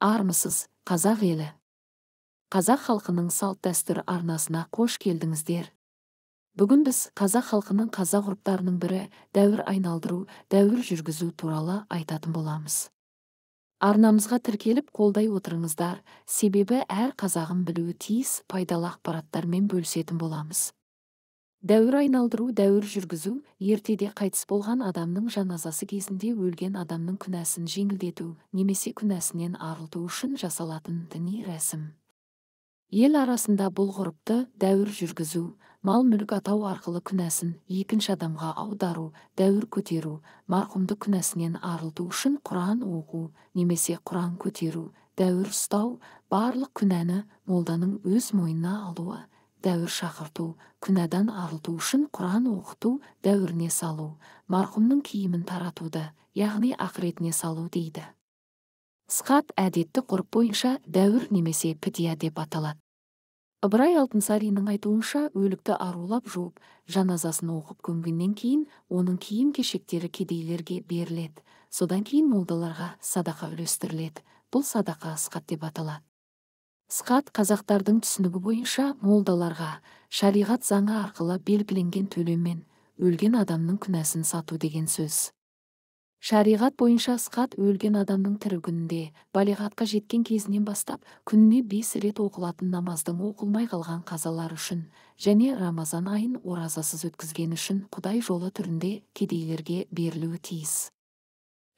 Армысыз, қазақ елі! Қазақ халқының салт-дәстүр арнасына қош келдіңіздер. Бүгін біз қазақ халқының қазақ ғұрыптарының бірі дәуір айналдыру, дәуір жүргізу туралы айтатын боламыз. Арнамызға тіркеліп қолдай отырыңыздар, себебі әр қазағын білуі тиіс пайдалы ақпараттармен бөлісетін боламыз. Дәуір айналдыру, дәуір жүргізу ертеде қайтыс болған адамның жаназасы кезінде өлген адамның күнәсін жеңілдету немесе күнәсінен арылту үшін жасалатын діни рәсім. Ел арасында бұл ғұрыпты дәуір жүргізу, мал-мүлік атау арқылы күнәсін екінші адамға аудару, дәуір көтеру, марқұмды күнәсінен арылту үшін Құран оқу немесе Құран көтеру, дәуір ұстау, барлық күнәні молданың өз мойнына алуы, дәуір шақырту, күнәдан арылту үшін Құран оқыту, дәуіріне салу, марқұмның киімін таратуды, яғни ақыретіне салу дейді. Сқат әдетті ғұрып бойынша дәуір немесе пітия деп аталады. Ыбырай Алтынсариннің айтуынша, өлікті арулап жуып, жаназасын оқып көмгеннен кейін оның киім-кешектері кедейлерге беріледі. Содан кейін молдаларға садақа үлестіріледі. Бұл садақа сқат деп аталады. Сқат қазақтардың түсінігі бойынша молдаларға шариғат заңы арқылы белгіленген төлеммен өлген адамның күнәсін сату деген сөз. Шариғат бойынша сқат өлген адамның тірі күнінде, балиғатқа жеткен кезінен бастап, күніне 5 рет оқылатын намаздың оқылмай қалған қазалары үшін және Рамазан айын оразасыз өткізген үшін Құдай жолы түрінде кедейлерге берілуі тиіс.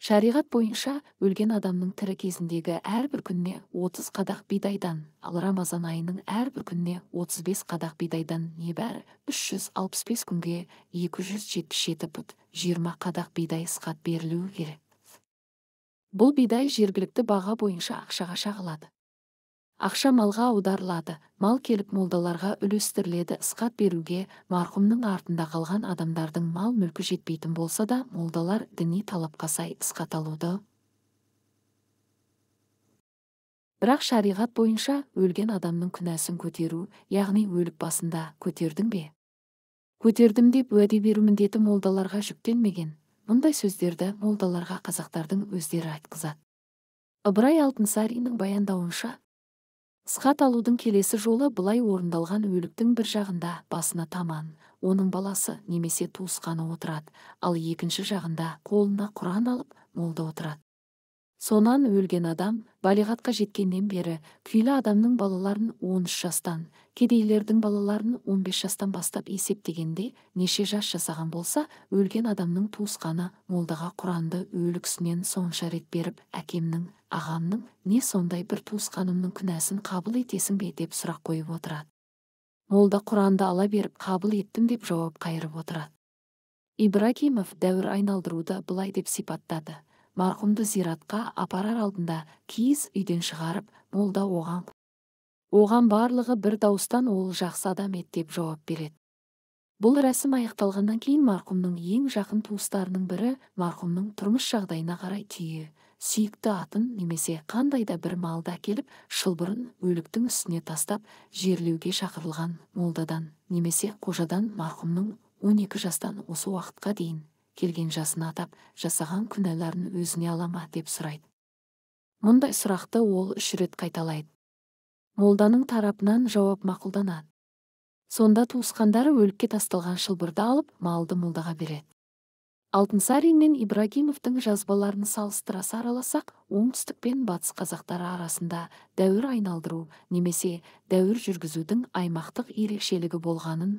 Шариғат бойынша өлген адамның тірі кезіндегі әрбір күніне 30 қадақ бидайдан, ал Рамазан айының әрбір күніне 35 қадақ бидайдан небәрі 365 күнге 277 пұт 20 қадақ бидай сқат берілуі керек. Бұл бидай жергілікті баға бойынша ақшаға шағылады. Ақша малға аударылады, мал келіп молдаларға үлестіріледі. Сқат беруге марқұмның артында қалған адамдардың мал-мүлкі жетпейтін болса да, молдалар діни талапқа сай сқат алуды. Бірақ шариғат бойынша өлген адамның күнәсін көтеру, яғни өлік басында көтердің бе? Көтердім деп уәде беру міндеті молдаларға жүктелмеген. Мұндай сөздерді молдаларға қазақтардың өздері айтқызады. Ыбырай Алтынсариннің баяндауынша, сқат алудың келесі жолы былай орындалған: өліктің бір жағында басына таман, оның баласы немесе туысқаны отырады, ал екінші жағында қолына Құран алып молда отырады. Сонан өлген адам балиғатқа жеткеннен бері күйлі адамның балаларын 13 жастан, кедейлердің балаларын 15 жастан бастап есептегенде неше жас жасаған болса, өлген адамның туысқаны молдаға Құранды өлік үстінен сонша рет беріп, әкемнің, ағамның, не сондай бір туысқанымның күнәсін қабыл етесің бе деп сұрақ қойып отырады. Молда Құранды ала беріп, қабыл еттім деп жауап қайырып отырады. Ибрагимов дәуір айналдыруды былай деп сипаттады. Марқұмды зиратқа апарар алдында киіз үйден шығарып, молда оған барлығы бір дауыстан ол жақсы адам еді деп жауап береді. Бұл рәсім аяқталғаннан кейін марқұмның ең жақын туыстарының бірі марқұмның тұрмыс жағдайына қарай түйе, сүйікті атын немесе қандай да бір малды әкеліп, шылбырын өліктің үстіне тастап, жерлеуге шақырылған молдадан немесе қожадан марқұмның 12 жастан осы уақытқа дейін келген жасын атап, жасаған күнәларын өзіне ала ма деп сұрайды. Мұндай сұрақты ол 3 рет қайталайды. Молданың тарапынан жауап мақұлданады. Сонда туысқандары өлікке тасталған шылбырды алып, малды молдаға береді. Алтынсарин мен Ибрагимовтың жазбаларын салыстыра сараласақ, оңтүстік пен батыс қазақтары арасында дәуір айналдыру немесе дәуір жүргізудің аймақтық ерекшелігі болғанын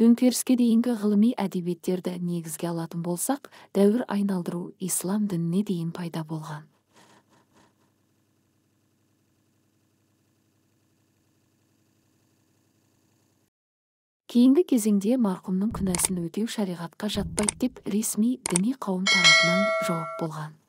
төңкеріске дейінгі ғылыми әдебиеттерді негізге алатын болсақ, дәуір айналдыру ислам дініне дейін пайда болған. Кейінгі кезеңде марқұмның күнәсін өтеу шариғатқа жатпайды деп ресми діни қауым тарапынан жауап болған.